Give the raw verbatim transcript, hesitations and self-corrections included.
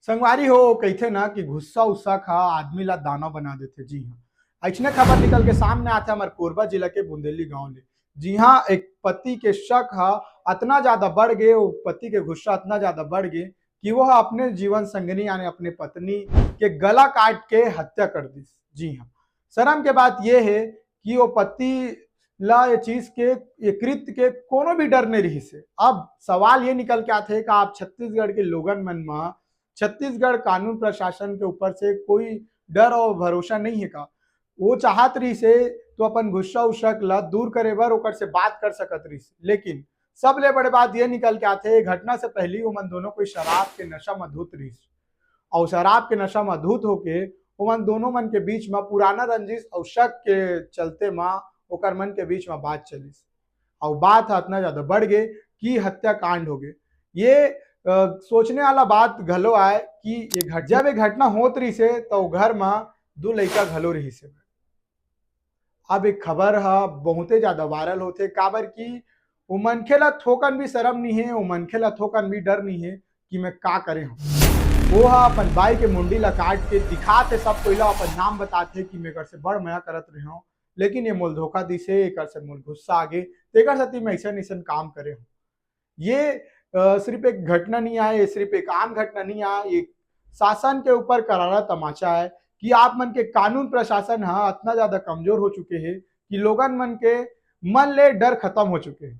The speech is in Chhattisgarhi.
संगवारी हो, कहिथे ना कि गुस्सा उस्सा खा आदमी ला दानव बना देथे। जी हाँ, अइसने खबर निकल के सामने आथे हमर कोरबा जिला के बुंदेली गांव ले। जी हाँ, एक पति के शक हा अतना ज्यादा बढ़ गे, वो पति के गुस्सा अतना ज्यादा बढ़ गे कि वो अपने जीवन संगनी यानी अपने पत्नी के गला काट के हत्या कर दिस। जी हाँ, शर्म के बात ये है कि वो पति ला ये चीज के, ये कृत्य के कोनो भी डर नहीं रहिस हे। अब सवाल ये निकल के आथे कि आप छत्तीसगढ़ के लोगन मन म, छत्तीसगढ़ कानून प्रशासन के ऊपर से कोई डर और भरोसा नहीं है का? वो चाहत रहिस हे तो अपन गुस्सा उस्सा ला दूर करे बर ओकर से बात कर सकत रहिस, लेकिन सबले बड़े बात ये निकल के आथे, ये घटना से पहली ओमन दोनों कोई शराब के नशा म धुत रहिस और शराब के नशा म धुत होके ओमन दोनों मन के बीच म पुराना रंजिश और शक के चलते म ओकर मन के बीच म बात चलिस और बात ह अतना ज्यादा बढ़ गे कि हत्याकांड हो गे। ये अ, सोचने वाला बात घलो आय कि ये घट जब ये घटना होत रहिस हे तो घर म दू लइका घलो रहिस हे। अब एक खबर ह बहुते ज्यादा वायरल होथे, काबर कि वो मनखे ला थोकन भी शरम नहीं है, वो मनखे ला थोकन भी डर नहीं है कि मैं का करे हूँ। वो ह अपन बाई के मुंडी ला काट के दिखात हे, सब कोई ला अपन नाम बताथे कि मैं एकर से बड़ मया करत रहे हूँ, लेकिन ये मोल धोखा दिस हे, एकर से मोल गुस्सा आ गे, तेकर सेती मैं ऐसन ऐसन काम करे हूँ। ये अ, सिर्फ एक घटना नहीं आय, ये सिर्फ एक आम घटना नहीं आय, ये शासन के ऊपर करारा तमाचा है कि आप मन के कानून प्रशासन ह अतना ज्यादा कमजोर हो चुके हे कि लोगन मन के मन ले डर खत्म हो चुके हे।